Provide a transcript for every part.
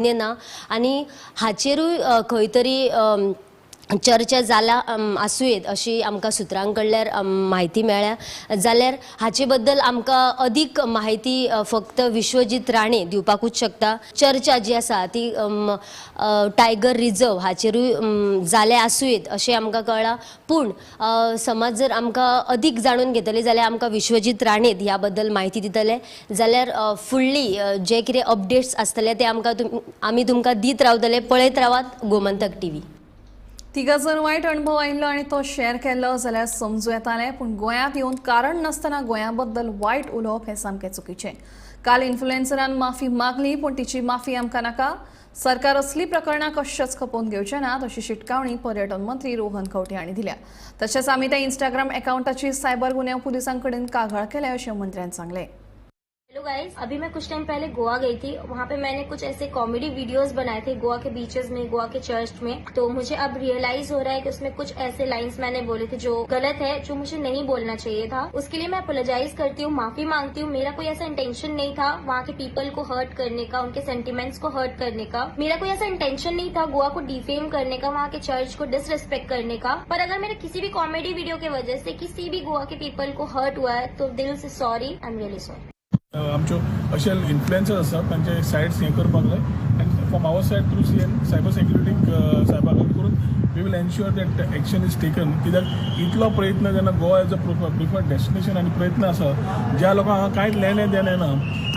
ना आनी हाचेरूय खंय तरी चर्चा जाला आसूं येत अशी आमकां सुत्रां कडल्यान म्हायती मेळ्ळ्या. जाल्यार हाचे बद्दल आमकां अदीक म्हायती फक्त विश्वजीत राणे दिवपाकूच शकता. चर्चा जी आसा ती टायगर रिजर्व हाचेरूय जाल्या आसूं येत अशें आमकां कळ्ळां. पूण समज जर आमकां अदीक जाणून घेतले जाल्यार आमकां विश्वजीत राणे ह्या बद्दल म्हायती दितले. जाल्यार फुडली जे कितें अपडेट्स आसतले ते आमकां आमी तुमकां दीत रावतले. पळयत रावात गोमंतक टीव्ही. तिका जर वायट अणभव आयिल्लो आनी तो शेअर केल्लो जाल्यार समजूं येतालें, पूण गोंयांत येवन कारण नासतना गोंया बद्दल वायट उलोवप हें सामकें चुकीचें. काल इन्फ्लुएन्सरान माफी मागली, पूण तिची माफी आमकां नाका. सरकार असली प्रकरणां कशेंच खपोवन घेवचें ना अशी शिटकावणी पर्यटन मंत्री रोहन खंवटे हांणी दिल्या. तशेंच आमी त्या इंस्टाग्राम एकाउंटाची सायबर गुन्यांव पुलिसां कडेन कागाळ केल्या अशें मंत्र्यान सांगलें. हेलो गाइस, अभी मैं कुछ टाइम पहले गोवा गई थी. वहाँ पे मैंने कुछ ऐसे कॉमेडी वीडियोस बनाए थे गोवा के बीचेस में, गोवा के चर्च में. तो मुझे अब रियलाइज हो रहा है कि उसमें कुछ ऐसे लाइंस मैंने बोले थे जो गलत है, जो मुझे नहीं बोलना चाहिए था. उसके लिए मैं अपोलोजाइज करती हूँ, माफी मांगती हूँ. मेरा कोई ऐसा इंटेंशन नहीं था वहाँ के पीपल को हर्ट करने का, उनके सेंटिमेंट्स को हर्ट करने का. मेरा कोई ऐसा इंटेंशन नहीं था गोवा को डिफेम करने का, वहाँ के चर्च को डिसरिस्पेक्ट करने का. पर अगर मेरे किसी भी कॉमेडी वीडियो की वजह से किसी भी गोवा के पीपल को हर्ट हुआ है तो दिल से sorry, I am really sorry. आमच्यो अशे इन्फ्लुएन्सर्स आसात तांचे सायट्स हें करपाक जाय आनी from our side through CN cyber सेक्युरिटीक सायबा करून we will ensure that action is taken. कित्याक इतलो प्रयत्न जेन्ना Goa as a preferred destination आनी प्रयत्न आसा, ज्या लोकांक हांगा कांयच लेणें देणें ना,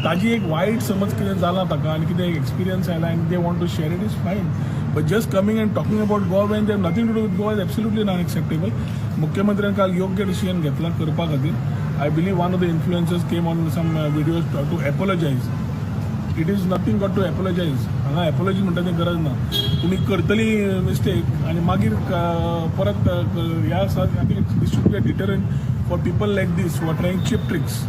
ताजी एक वायट समज कितें जाला ताका आनी कितें एक्सपिरियन्स आयला आनी they want to share, it is fine, but just coming and talking about Goa when they nothing to do with Goa is absolutely non acceptable. मुख्यमंत्र्यान काल योग्य डिसिजन घेतला करपा खातीर. I believe one of the influencers came on some videos to apologize. It is nothing got to apologize. हांगा apology म्हणटा ती गरज ना. तुमी करतली मिस्टेक आनी मागीर परत ह्या आसा. I think this should be a deterrent for people like this who are trying cheap tricks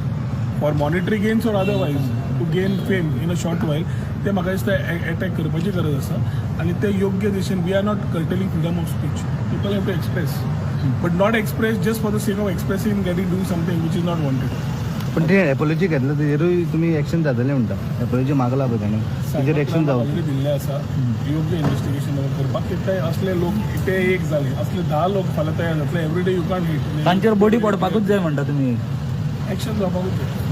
for monetary gains or otherwise to gain fame in a short while. ते म्हाका दिसता एटॅक करपाची गरज आसा आनी ते योग्य दिशेन. We are not curtailing freedom of speech. People have to express, but not express just for the sake of expressing, getting do something which is not wanted. पण ते एपोलॉजी घेतलं तेजेरूय तुमी एक्शन जातलें म्हणटा. एपोलॉजी मागला पळय ताणें, तेजेर एक्शन जावचें. ऑलरेडी दिल्लें आसा योग्य इन्व्हेस्टिगेशन करपाक की ते असले लोक, ते एक जाले, असले 10 लोक फाल्यां तयार जातले. Every day you can't hit. तांचेर बडी पडपाकूच जाय म्हणटा तुमी. एक्शन जावपाकूच जाय.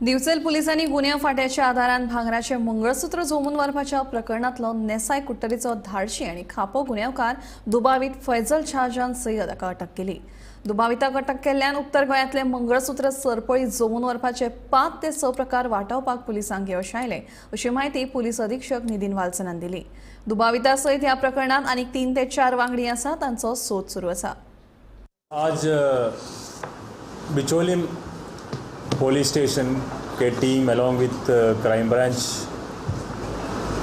दिवचल पुलिसांनी गुन्यांव फांट्याच्या आदारान भांगराचें मंगळसूत्र झोमून व्हरपाच्या प्रकरणांतलो नेसाय कुट्टरीचो धाडशी आनी खापो गुन्यांवकार दुबावीत फैजल शाहजान सय्यद हाका अटक केली. दुबाविताक अटक केल्ल्यान उत्तर गोंयांतले मंगळसूत्र सरपळी जोमून व्हरपाचे 5 ते 6 प्रकार वाटावपाक पुलिसांक यश आयलें अशी म्हायती पुलीस अधीक्षक नितीन वालसनान दिली. दुबाविता सयत ह्या प्रकरणांत आनीक 3 ते 4 वांगडी आसा, तांचो सोद सुरू आसा. आज Bicholim police station K team along with crime branch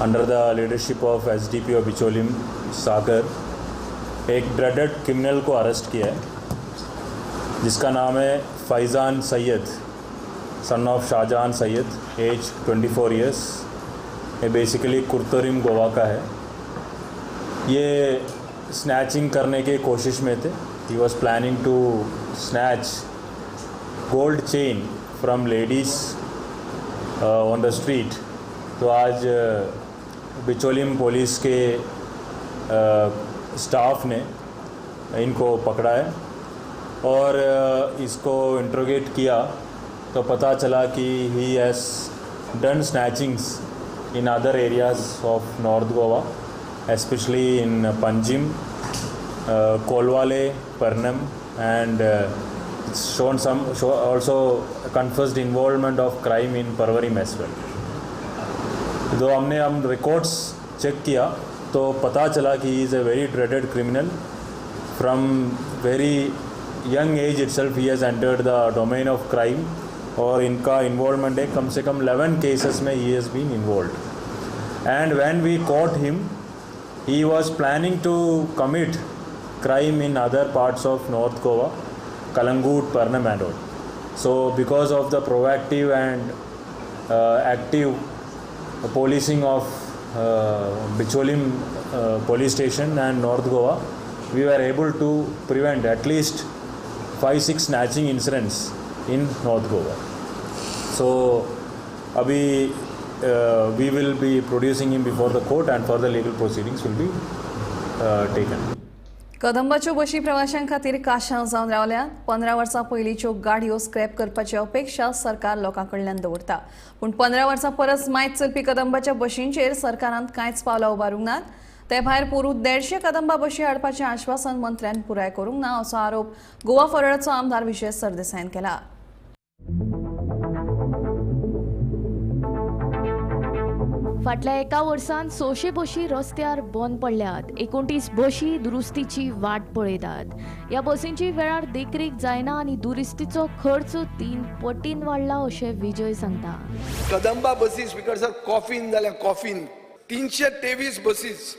under the leadership of SDPO Bicholim Sagar एक ड्रेडेड क्रिमिनल को अरेस्ट किया है, जिसका नाम है Faizan Syed, son of Shahjahan Syed, age 24 years. ये बेसिकली कुर्तोरिम गोवा का है. ये स्नैचिंग करने की कोशिश में थे. He was planning to snatch gold chain from ladies on the street. तो आज बिचोलिम पुलिस के स्टाफ ने इनको पकड़ा है और इसको इंट्रोगेट किया तो पता चला कि he has done snatchings in other areas of North Goa, especially in Panjim, Colvale, Pernem, and it's shown some show also confessed involvement of crime in Porvorim as well. तो हमने हम रिकॉर्ड्स चेक किया तो पता चला कि is a very dreaded criminal. From very young age itself he has entered the domain of crime और इनका involvement है कम से कम 11 cases में he has been involved. And when we caught him, he was planning to commit crime in other parts of North Goa, Calangute, Pernem and all. So because of the proactive and active policing of Bicholim police station and North Goa, we were able to prevent at least 5-6 snatching incidents in North Goa. So अभी We will be producing him before the court and further legal proceedings will be taken. कदंबाच्यो बशी प्रवाशां खातीर काशांव जावन रावल्यात. 15 वर्सां पयलींच्यो गाडयो scrap करपाची अपेक्षा सरकार लोकां कडल्यान दवरता, पूण 15 वर्सां परस मायत चलपी कदंबाच्या बशींचेर सरकारान कांयच पावलां उबारूंक नात. ते भायर पोरूं 150 कदंबा बशी हाडपाचें आश्वासन मंत्र्यान पुराय करूंक ना असो आरोप गोवा फॉरवर्डाचो आमदार विजय सरदेसायान केला. फाटल्या एका वर्सान 600 बशी रस्त्यार बंद पडल्यात. 29 बशी दुरुस्तीची वाट पळयतात. ह्या बसींची वेळार देखरेख जायना आनी दुरुस्तीचो खर्च 3 पटीन वाडला अशें विजय सांगता. कदंबा बसी स्पीकर सर कॉफीन जाल्या, कॉफीन 323 बसीस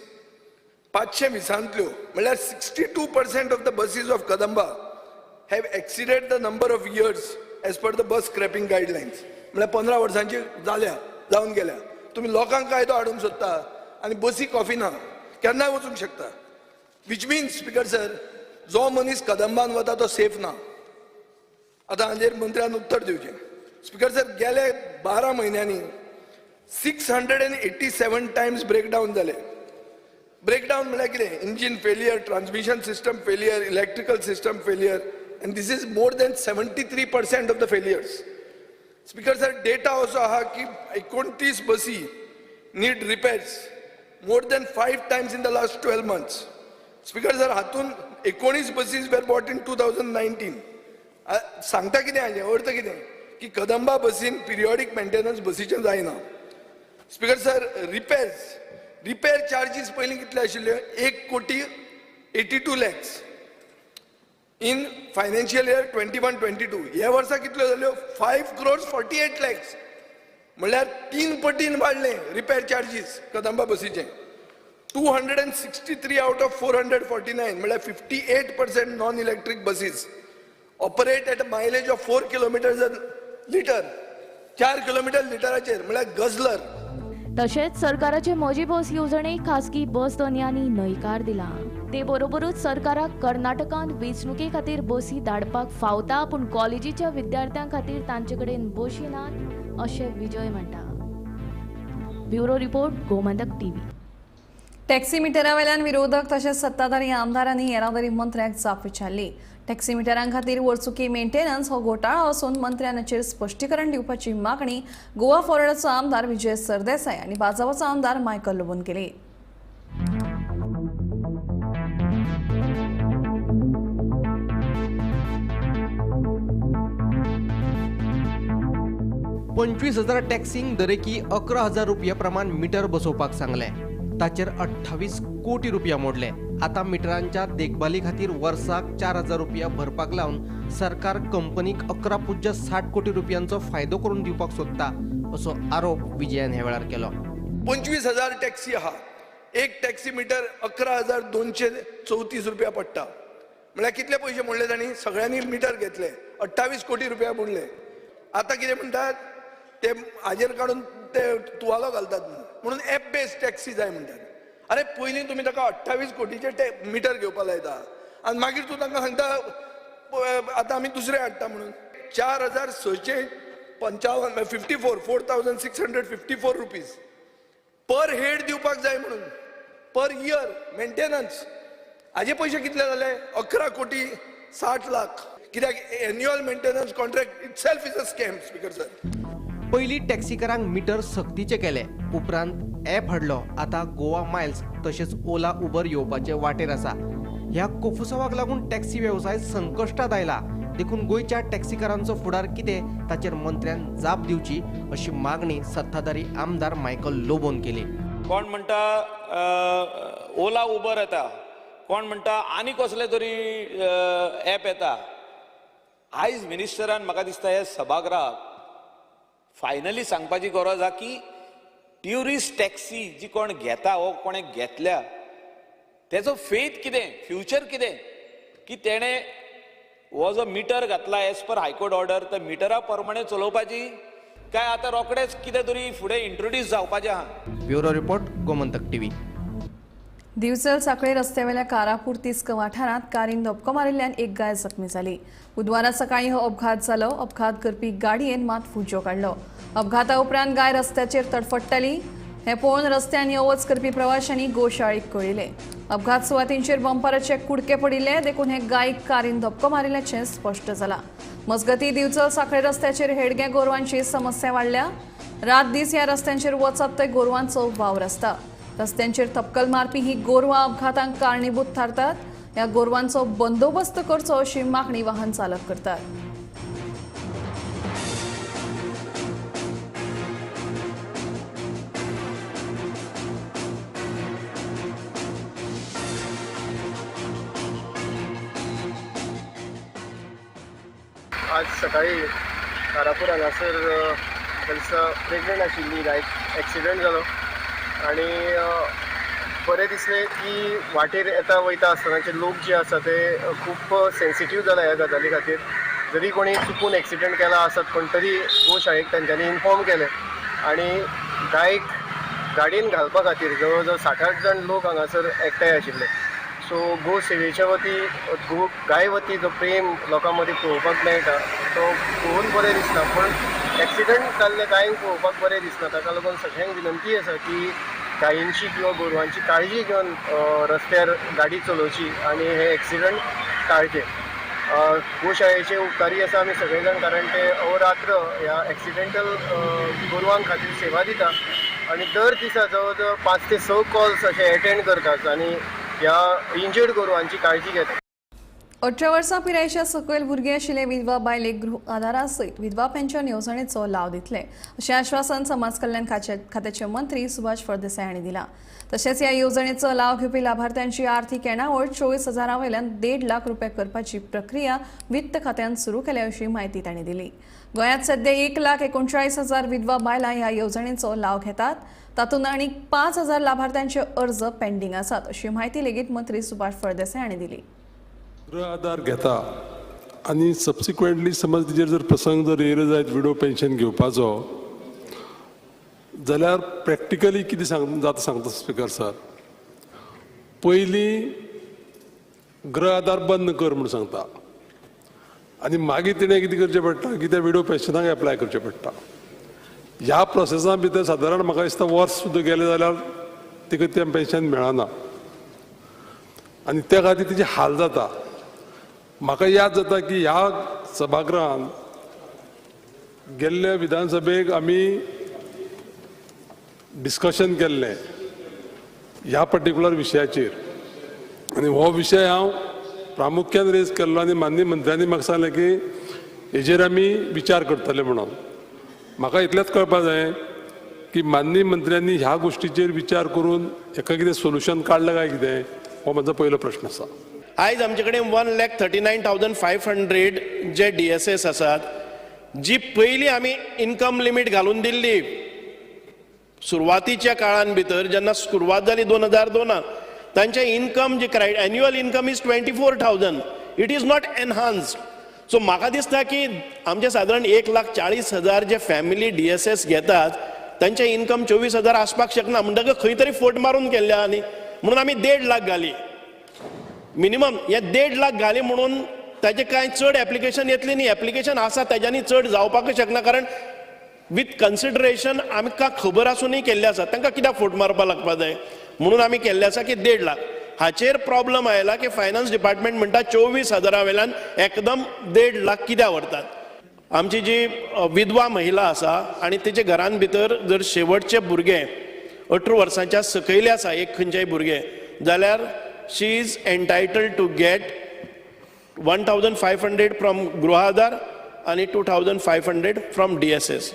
520 म्हणल्यार 62% of the buses of Kadamba have exceeded the number of years as per the bus scrapping guidelines. म्हणल्यार 15 वर्सांची जाल्या, जावन गेल्या. तुमी लोकांक कायदो हाडूंक सोदता आनी बसी कॉफिना केन्नाय वचूंक शकता. Which means speaker sir, जो मनीस कदंबान वता तो सेफ ना. आतां हाजेर मंत्र्यान उत्तर दिवचें. स्पीकर सर, गेले 12 म्हयन्यांनी 687 टायम्स ब्रेकडावन जाले. ब्रेकडावन म्हणल्यार कितें? Engine failure, transmission system failure, electrical system failure, and this is more than 73% of the failures. Speaker sir, data असो आहा की 29 बसी need repairs more than 5 times in the last 12 months. Speaker sir, हातून 19 buses were bought in 2019. सांगता कितें हाजें अर्थ कितें की कदंबा बसीन पिरियॉडीक मेंटेनन्स बसीचें जायना. Speaker sir, repair charges पयलीं कितले आशिल्ले? 1,82,00,000 in financial year 21-22. ह्या वर्सा कितल्यो जाल्यो? 5,48,00,000. म्हणल्यार 3 पटीन वाडले रिपेर चार्जीस कदंबा बसीचे. 263 out of 449 म्हणल्यार 58% non electric buses operate at a mileage of 4 kilometres a litre. 4 kilometre लिटराचेर म्हणल्यार गजलर. तशेंच सरकाराचे म्हजी बस येवजणेक खासगी बस धनयांनी न्हयकार दिला. ते बरोबरूच सरकाराक कर्नाटकांत वेंचणुके खातीर बसी धाडपाक फावता, पूण कॉलेजीच्या विद्यार्थ्यां खातीर तांचे कडेन बशी नात अशें विजय म्हणटा. Bureau report, Gomantak TV. Taxi मिटरा वयल्यान विरोधक तशेंच सत्ताधारी आमदारांनी येरादारी मंत्र्याक जाप विचारली. टॅक्सी मिटरां खातीर वर्सुकी मेंटेनन्स हो घोटाळो आसून मंत्र्यान हाचेर स्पश्टीकरण दिवपाची मागणी गोवा फॉरवर्डाचो आमदार विजय सरदेसाय आनी भाजपाचो आमदार मायकल लोबोन केली. पंचवीस हजार टॅक्सींक दरेकी 11,000 रुपया प्रमाण मिटर बसोवपाक सांगलें. ताचेर 28 कोटी रुपया मोडले. आतां मिटरांच्या देखभाली खातीर वर्साक 4,000 रुपया भरपाक लावन सरकार कंपनीक 11.60 कोटी रुपयांचो फायदो करून दिवपाक सोदता असो आरोप विजयान ह्या वेळार केलो. 25,000 टॅक्सी आहा, एक टॅक्सी मिटर 11,234 रुपया पडटा. म्हळ्यार कितले पयशे मोडले तांणी? सगळ्यांनी मिटर घेतले, 28 कोटी रुपया मोडले. आतां कितें म्हणटात ते हाजेर काडून ते तुवालो घालतात म्हणून एप बेस्ड टॅक्सी जाय म्हणटात. अरे पयलीं तुमी ताका 28 कोटीचे मिटर घेवपाक लायता आनी मागीर तूं तांकां सांगता आतां आमी दुसरे हाडटा म्हणून. 4,655 54 4,654 रुपीज पर हेड दिवपाक जाय म्हणून पर इयर मेंटेनन्स. हाजे पयशे कितले जाले? 11,60,00,000. कित्याक annual maintenance contract itself is a scam. Speaker sir, पयलीं टॅक्सीकारांक मिटर सक्तीचे केले, उपरांत ॲप हाडलो. आतां गोवा मायल्स तशेंच ओला उबर येवपाचे वाटेर आसा. ह्या कोफुसावाक लागून टॅक्सी वेवसाय संकश्टांत आयला. देखून गोंयच्या टॅक्सीकारांचो फुडार कितें ताचेर मंत्र्यान जाप दिवची अशी मागणी सत्ताधारी आमदार मायकल लोबोन केली. कोण म्हणटा ओला उबर येता, कोण म्हणटा आनी कसले तरी ॲप येता. आयज मिनिस्टरान म्हाका दिसता हे सभागृहाक फायनली सांगपाची गरज आहा की ट्युरिस्ट टॅक्सी जी कोण घेता वो कोणें घेतल्या तेजो फेथ कितें, फ्युचर कितें, की तेणें हो जो मिटर घातला एज पर हायकोर्ट ऑर्डर तर मिटरा प्रमाणे चलोवपाची काय आतां रोखडेच कितें तरी फुडें इंट्रोड्यूस जावपाचें आहा. Bureau report, Gomantak TV. Divchal साखळे रस्त्यावेल्या कारापूर तिस्क वाठारांत कारीन धपको मारिल्ल्यान एक गाय जखमी जाली. बुधवारा सकाळी हो अपघात जालो. अपघात करपी गाडयेन मात फुजो काडलो. अपघाता उपरांत गाय रस्त्याचेर तडफडटाली. हें पळोवन रस्त्यान यो वच करपी प्रवाशांनी गोशाळेक कळयलें. अपघात सुवातींचेर बंपराचे कुडके पडिल्ले देखून हे गायक कारीन धपको मारिल्ल्याचें स्पश्ट जालां. मजगतीं दिवचल साखळे रस्त्याचेर हेडग्या गोरवांची समस्या वाडल्या. रात दीस ह्या रस्त्यांचेर वचत थंय गोरवांचो वावर आसता. रस्त्यांचेर थपकल मारपी ही गोरवां अपघातांक कारणीभूत थारतात. ह्या गोरवांचो बंदोबस्त करचो अशी मागणी वाहन चालक करतात. आज सकाळी कारापूर हांगासर म्हाका दिसता प्रेग्नंट आशिल्ली गायक एक्सिडंट जालो आनी बरें दिसलें की वाटेर येता वयता आसतनाचे लोक जे आसा ते खूब सेन्सिटीव जाला ह्या गजाली खातीर. जरी कोणी चुकून एक्सिडंट केला आसत पण तरी गोशाळेक तांच्यांनी इन्फॉर्म केलें आनी गायक गाडयेन घालपा खातीर जवळ जवळ 60-8 जाण लोक हांगासर एकठांय आशिल्ले. सो गो सेवेच्या वती गो गाय वती जो प्रेम लोकां मदीं पळोवपाक मेळटा तो पळोवन बरें दिसता, पूण एक्सिडंट जाल्ले गायेंक पळोवपाक बरें दिसना. ताका लागून सगळ्यांक विनंती आसा की गायींची किंवा गोरवांची काळजी घेवन रस्त्यार गाडी चलोवची आनी हे एक्सिडंट टाळचे. गोशाळेचे उपकारी आसा आमी सगळे जाण, कारण ते अहोरात्र ह्या एक्सिडेंटल गोरवां खातीर सेवा दिता आनी दर दिसा जवळ जवळ 5 ते 6 कॉल्स अशे एटेंड करतात आनी ह्या इंजर्ड गोरवांची काळजी घेतात. 18 वर्सां पिरायेच्या सकयल भुरगें आशिल्ले विधवा बायलेक गृह आधारा सयत विधवा पेन्शन येवजणेचो लाव दितले अशें आश्वासन समाज कल्याण खात्याचे मंत्री सुभाष फळदेसाय हांणी दिलां. तशेंच ह्या येवजणेचो लाव घेवपी लाभार्थ्यांची आर्थीक येणावळ 24,000 वयल्यान 1.5 लाख रुपया करपाची प्रक्रिया वित्त खात्यान सुरू केल्या अशी म्हायती तांणी दिली. गोंयांत सध्या 1,39,000 विधवा बायलां ह्या येवजणेचो लाव घेतात. तातूंत आनीक 5,000 लाभार्थ्यांचे अर्ज पेंडींग आसात अशी म्हायती लेगीत मंत्री सुभाष फळदेसाय हांणी दिली. गृह आधार घेता आनी सबसिक्वेंटली समज तिजेर जर प्रसंग जर येयलो जायत विडो पेन्शन घेवपाचो जाल्यार प्रॅक्टिकली कितें सांग जाता सांगता स्पिकर सर. पयलीं गृह आधार बंद कर म्हूण सांगता आनी मागीर तिणें कितें करचें पडटा की त्या विडो पेन्शनाक एप्लाय करचें पडटा. ह्या प्रोसेसा भितर सादारण म्हाका दिसता वर्स सुद्दां गेलें जाल्यार तिका तें पेन्शन मेळना आनी त्या खातीर तिचे हाल जाता. म्हाका याद जाता की ह्या सभागृहान गेल्ल्या विधानसभेक आमी डिस्कशन केल्लें ह्या पर्टिक्युलर विशयाचेर आनी हो विशय हांव प्रामुख्यान रेज केल्लो आनी माननीय मंत्र्यांनी म्हाका सांगलें की हेजेर आमी विचार करतले म्हणून. म्हाका इतलेंच कळपाक जाय की माननीय मंत्र्यांनी ह्या गोश्टीचेर विचार करून हेका कितें सोल्युशन काडलें काय कितें हो म्हजो पयलो प्रश्न आसा. आयज आमचे कडेन 1,39,500 जे DSS आसात, जी पयलीं आमी इन्कम लिमीट घालून दिल्ली सुरवातीच्या काळान भितर जेन्ना सुरवात जाली 2002 तांचे income J annual income is 24,000, it is not enhanced. So म्हाका दिसता की आमचे सादारण 1,40,000 जे फॅमिली DSS घेतात तांचे इन्कम 24,000 आसपाक शकना, म्हणटकच खंय तरी फट मारून केल्ले आनी म्हणून आमी 1.5 लाख घाली मिनिमम. हे 1.5 लाख घाली म्हणून ताजे कांय चड एप्लिकेशन येतली न्ही, एप्लिकेशन आसा तेज्यानी चड जावपाकच शकना, कारण विथ कन्सिडरेशन आमकां खबर आसूनय केल्लें आसा तांकां कित्याक फट मारपाक लागपा जाय म्हणून आमी केल्लें आसा की 1.5 लाख. हाचेर प्रॉब्लम आयला की फायनान्स डिपार्टमेंट म्हणटा 24,000 वयल्यान एकदम 1.5 लाख कित्याक व्हरतात. आमची जी विधवा महिला आसा आनी तिच्या घरान भितर जर शेवटचे भुरगें 18 वर्सांच्या सकयले आसा एक खंयचेय भुरगें जाल्यार she is entitled to get 1,500 from Gruha Aadhaar आनी 2,500 फ्रॉम DSS.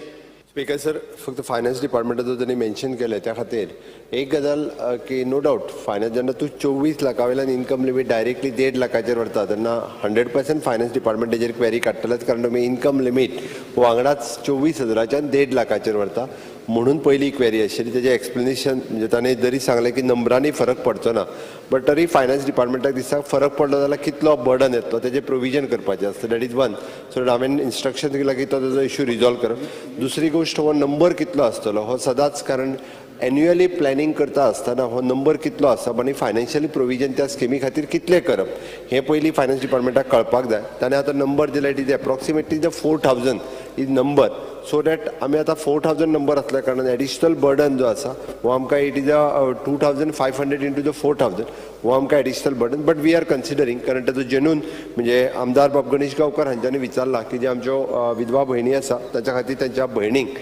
Speaker sir, फक्त फायनान्स डिपार्टमेंटाचो तांणी मेन्शन केलें त्या खातीर एक गजाल की नो डावट फायनान्स जेन्ना तूं 24 लाखा वयल्यान इन्कम लिमीट डायरेक्टली 1.5 लाखाचेर व्हरता तेन्ना 100% फायनान्स डिपार्टमेंट तेजेर क्वेरी काडटलेच, कारण तुमी इन्कम लिमीट वांगडाच 24,000च्यान 1.5 लाखाचेर व्हरता म्हणून पयली क्वेरी आशिल्ली. तेजें एक्सप्लेनेशन म्हणजे ताणें जरी सांगलें की नंबरांनी फरक पडचो ना, बट तरी फायनान्स डिपार्टमेंटाक दिसता फरक पडलो जाल्यार कितलो बर्डन येतलो तेजें प्रोविजन करपाचें आसता. That is one. So हांवें इन्स्ट्रक्शन दिलां की तो तेजो इशू रिजॉल्व कर. दुसरी गोश्ट हो नंबर कितलो आसतलो हो सदांच, कारण एन्युअली प्लॅनिंग करता आसतना हो नंबर कितलो आसप आनी फायनान्शियली प्रोविजन त्या स्किमी खातीर कितलें करप हें पयलीं फायनान्स डिपार्टमेंटाक कळपाक जाय. ताणें आतां नंबर दिला, it is approximately the 4000 is number, so that आमी आतां 4000 नंबर आसल्या कारणान एडिशनल बर्डन जो आसा हो आमकां it is a 2500 into the 4000 हो आमकां additional burden, but we are considering. कारण ताचो जेन्यून म्हणजे आमदार बाब गणेश गांवकर हांच्यांनी विचारला की जे आमच्यो विधवा भयणी आसा ताच्या खातीर तांच्या भयणींक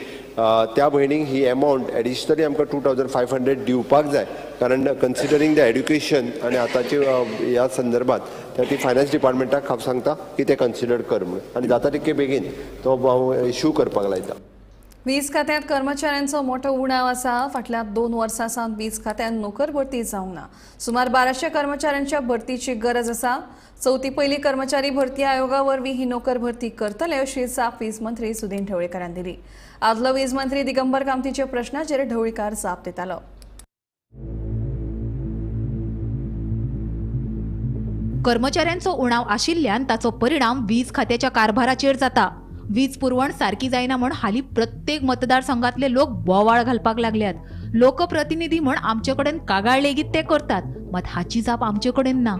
त्या भयणींक ही एमावंट एडिशनली आमकां 2500 दिवपाक जाय, कारण कन्सिडरींग the education आनी आतांचे ह्या संदर्भात त्या ती फायनान्स डिपार्टमेंटाक हांव सांगता की ते कन्सिडर कर म्हणून आनी जाता तितके बेगीन तो हांव इश्यू करपाक लायता. वीज खात्यांत कर्मचाऱ्यांचो मोठो उणाव आसा. फाटल्या 2 वर्सां सावन वीज खात्यांत नोकर भरती जावंक ना. सुमार 1200 कर्मचाऱ्यांच्या भरतीची गरज आसा. चवथी पयली कर्मचारी भरती आयोगा वरवीं ही नोकर भरती करतले अशी जाप वीज मंत्री सुदिन ढवळीकारान दिली. आदलो वीज मंत्री दिगंबर कामतीच्या प्रश्नाचेर ढवळीकार जाप दितालो. कर्मचाऱ्यांचो उणाव आशिल्ल्यान ताचो परिणाम वीज खात्याच्या कारभाराचेर जाता. वीज पुरवण सारकी जायना म्हण हाली प्रत्येक मतदारसंघातले लोक बोवाळ घालपाक लागल्यात. लोकप्रतिनिधी म्हण आमचे कडेन कागाळ लेगीत ते करतात, मात हाची जाप आमचे कडेन ना.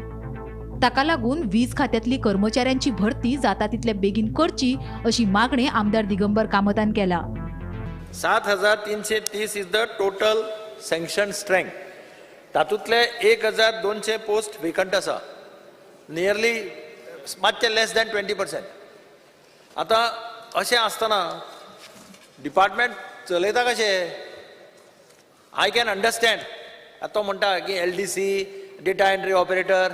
ताका लागून वीज खात्यांतली कर्मचाऱ्यांची भरती जाता तितले बेगीन करची अशी मागणी आमदार दिगंबर कामतान केला. 7330 is the total sanction strength. तातूंतले 1200 पोस्ट वेकंट आसा, नियरली मातशे लेस दॅन 20%. आतां अशें आसतना डिपार्टमेंट चलयता कशें? I can understand. आतां तो म्हणटा की LDC data entry operator,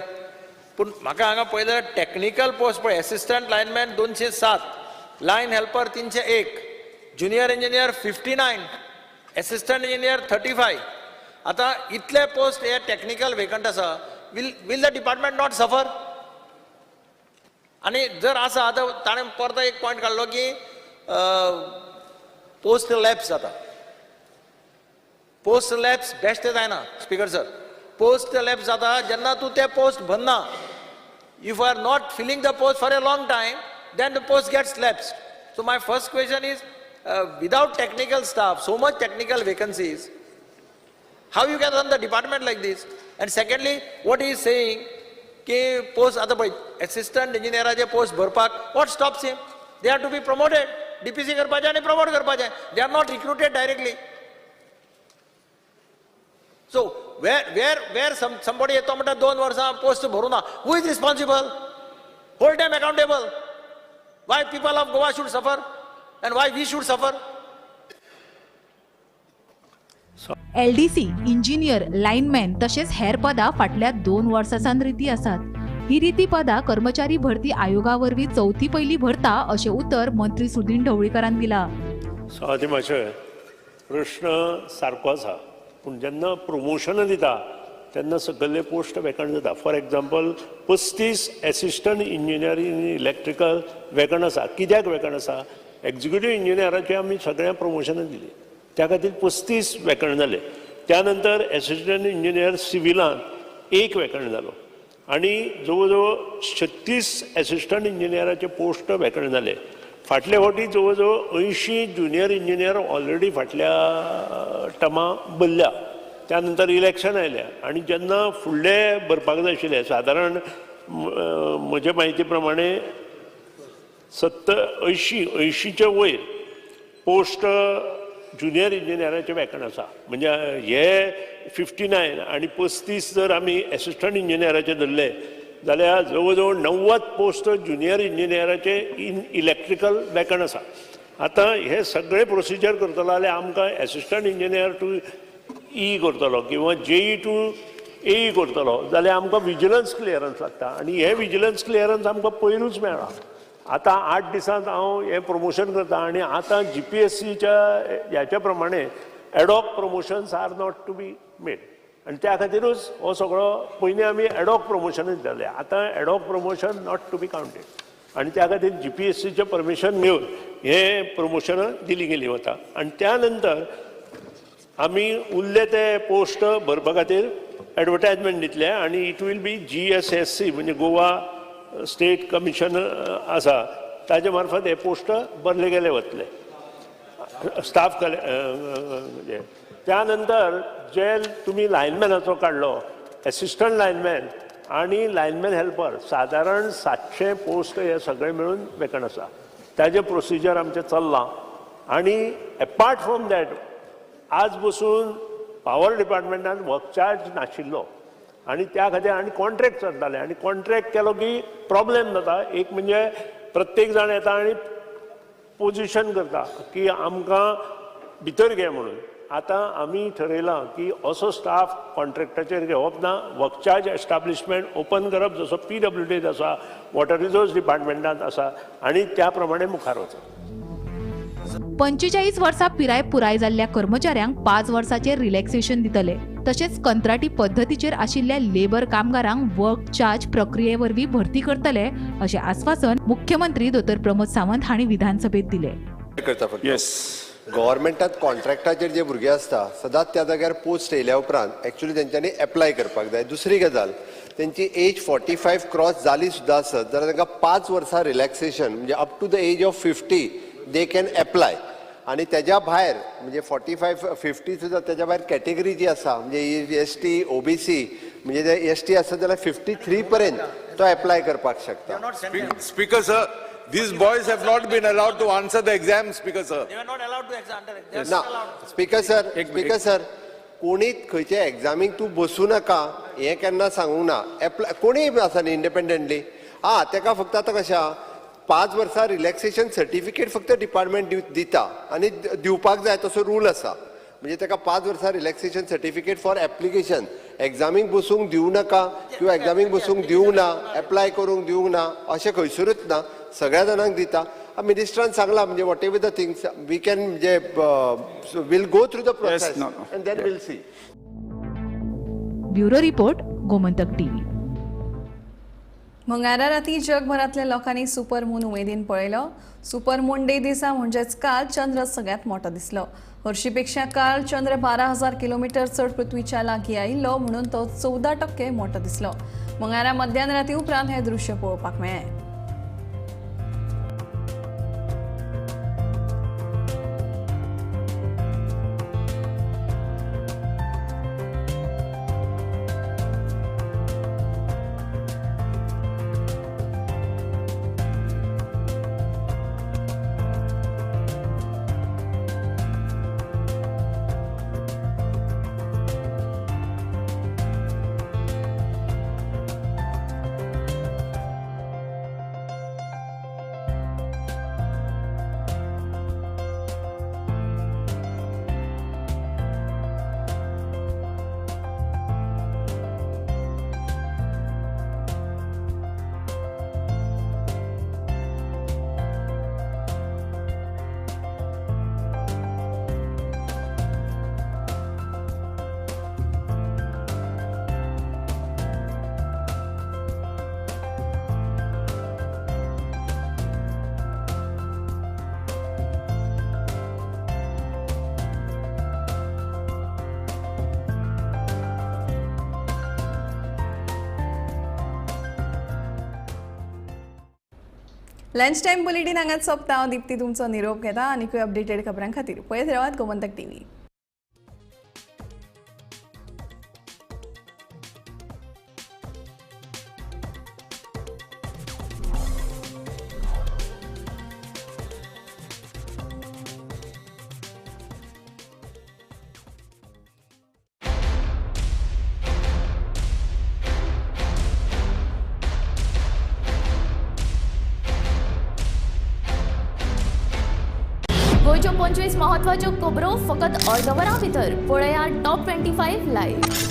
पूण म्हाका हांगा पळयल्यार टॅक्निकल पोस्ट पळय, assistant lineman 207, line helper 301, junior engineer 59, assistant engineer 35. आतां इतले पोस्ट हे टॅक्निकल वेकंट आसा. Will the department not suffer? आनी जर आसा आतां ताणें परतो एक पॉयंट काडलो की पोस्ट लॅप्स जाता. पोस्ट लॅप्स बेश्टें जायना स्पीकर सर. पोस्ट लॅप्स जाता जेन्ना तूं ते पोस्ट भरना. If you are not filling the post for a long time then the post gets lapsed. So my first question is, without technical staff, so much technical vacancies, how you can run the department like this? And secondly, what he is saying की post आतां पळय assistant इंजिनियराचे post भरपाक what stops him? They are to be promoted. DPC करपाचें आनी promote करपाचें. They are not recruited directly. So where where somebody येतो म्हणटा 2 वर्सां पोस्ट भरूं ना, who is responsible? Hold them accountable. Why people of Goa should suffer and why we should suffer? LDC, engineer, lineman तशेंच हेर पदां फाटल्या 2 वर्सां सावन रिती आसात. ही रिती पदां कर्मचारी भरती आयोगा वरवीं चवथी पयली भरता अशें उतर मंत्री सुदिन ढवळीकारान दिला. सभापती महाशय, प्रश्न सारको आसा, पूण जेन्ना प्रमोशनां दिता तेन्ना सगळे पोस्ट वेकंट जाता. For example 35 assistant engineer in electrical vacant आसा. कित्याक वेकंट आसा? एक्झिक्युटीव इंजिनियराचे आमी सगळ्यांक प्रमोशनां दिली, त्या खातीर 35 वेकंट जाले. त्या नंतर एसिस्टंट इंजिनियर सिविलांत 1 वेकंट जालो आनी जवळ जवळ 36 एसिस्टंट इंजिनियराचे पोस्ट वेकंट जाले. फाटले फावटी जवळ जवळ 80 ज्युनियर इंजिनियर ऑलरेडी फाटल्या टर्मा भरल्या. त्या नंतर इलेक्शन आयलें आनी जेन्ना फुडले भरपाक जाय आशिल्ले, सादारण म्हजे म्हायती प्रमाणे 80च्या वयर पोस्ट ज्युनियर इंजिनियराचे वेकंट आसा. म्हणजे हे 59 आनी 35 जर आमी एसिस्टंट इंजिनियराचे धरले जाल्यार जवळ जवळ 90 पोस्ट ज्युनियर इंजिनियराचे इन इलेक्ट्रिकल वेकंट आसा. आतां हे सगळे प्रोसिजर करतलो जाल्यार आमकां एसिस्टंट इंजिनियर टू ई करतलो किंवा जेई टू ए करतलो जाल्यार आमकां विजिलन्स क्लियरन्स लागता आनी हे विजिलन्स क्लियरन्स आमकां पयरूच मेळ्ळा. आतां 8 दिसांत हांव हें प्रमोशन करता आनी आतां GPSCच्या ह्याच्या प्रमाणे ad hoc promotions are not to be made आनी त्या खातीरूच हो सगळो पयलीं आमी एडॉक प्रमोशनूच जालें, आतां ad hoc promotion not to be counted आनी त्या खातीर GPSCचें परमिशन घेवन हें प्रमोशनां दिली गेली वता. आनी त्या नंतर आमी उरले ते पोस्ट भरपा खातीर एडवर्टायजमेंट दितले आनी it will be GSSC म्हणजे गोवा स्टेट कमिशन आसा ताजे मार्फत हे पोस्ट भरले गेले वतले. स्टाफ त्या नंतर जे तुमी लायनमॅनाचो काडलो, एसिस्टंट लायनमॅन आनी लायनमॅन हेल्पर, सादारण 700 पोस्ट हे सगळे मेळून वेकंट आसा. ताजें प्रोसिजर आमचें चल्लां. आनी एपार्ट फ्रॉम that आज बसून पावर डिपार्टमेंटान वर्क चार्ज नाशिल्लो आनी त्या खातीर आनी कॉन्ट्रॅक्ट चलताले आनी कॉन्ट्रॅक्ट केलो की प्रॉब्लेम जाता. एक म्हणजे प्रत्येक जाण येता आनी पोजिशन करता की आमकां भितर घे म्हणून. आतां आमी ठरयलां की असो स्टाफ कॉन्ट्रॅक्टाचेर घेवप ना, वर्क चार्ज एस्टाब्लिशमेंट ओपन करप जसो PWDंत आसा, वॉटर रिसोर्स डिपार्टमेंटांत आसा, आनी त्या प्रमाणे मुखार वचप. 45 वर्सां पिराय पुराय जाल्ल्या कर्मचाऱ्यांक 5 वर्सांचेर रिलॅक्सेशन दितले. तशेंच कंत्राटी पद्दतीचेर आशिल्ल्या लेबर कामगारांक वर्क चार्ज प्रक्रिये वरवीं भरती करतले अशें आस्वासन मुख्यमंत्री दोतोर प्रमोद सावंत हांणी विधानसभेत दिले. गव्हर्मेंटात कॉन्ट्रॅक्टाचेर जे भुरगे आसता सदांच त्या जाग्यार पोस्ट येयल्या उपरांत एक्चुअली तेंच्यांनी एप्लाय करपाक जाय. दुसरी गजाल, तेंची एज 45 क्रॉस जाली सुद्दां आसत जाल्यार तांकां 5 वर्सां रिलॅक्सेशन, म्हणजे up to the age of 50 they can apply. आनी तेज्या भायर म्हणजे 45 50 सुद्दां तेज्या भायर कॅटेगरी जी आसा म्हणजे ST OBC, म्हणजे जे ST आसत जाल्यार 53 पर्यंत तो एप्लाय करपाक शकता. Speaker sir, these boys have not been allowed to answer the exam, Speaker sir. They were not allowed to exam. ना, Speaker sir, Speaker sir, कोणीच खंयच्या एग्जामीक तूं बसूं नाका हें केन्ना सांगूंक ना. एप्लाय कोणीय आसा न्ही इंडिपेंडंटली. आं, तेका फक्त आतां कशें आहा, 5 वर्सां रिलॅक्सेशन सर्टिफिकेट फक्त डिपार्टमेंट दिता आनी दिवपाक जाय तसो रूल आसा. म्हणजे तेका 5 वर्सां रिलॅक्सेशन सर्टिफिकेट फॉर एप्लिकेशन, एग्जामीक बसूंक दिवं नाका किंवा एग्जामीक बसूंक दिवंक ना, एप्लाय करूंक दिवंक ना अशें खंयसरूच ना, सगळ्या जाणांक दिता. मिनिस्टरान सांगलां म्हणजे whatever the things we can म्हणजे will go through the process and then will see. Bureau report, Gomantak TV. मंगळारा राती जगभरांतल्या लोकांनी सुपर मून उमेदीन पळयलो. सुपर मून डे दिसा म्हणजेच काल चंद्र सगळ्यात मोठो दिसलो. हरशीपेक्षा काल चंद्र 12,000 किलोमीटर चड पृथ्वीच्या लागीं आयिल्लो म्हणून तो 14% मोठो दिसलो. मंगळारा मध्यान राती उपरांत हें दृश्य पळोवपाक मेळ्ळें. लंच टायम बुलेटीन हांगाच सोंपता. हांव दीप्ती तुमचो निरोप घेता आनीकूय अपडेटेड खबरां खातीर पळयत रावात गोमंतक टीव्ही. गोंयच्यो 25 महत्वाच्यो खबरो फकत अर्द वरां भितर पळया टॉप 25 लायव्ह.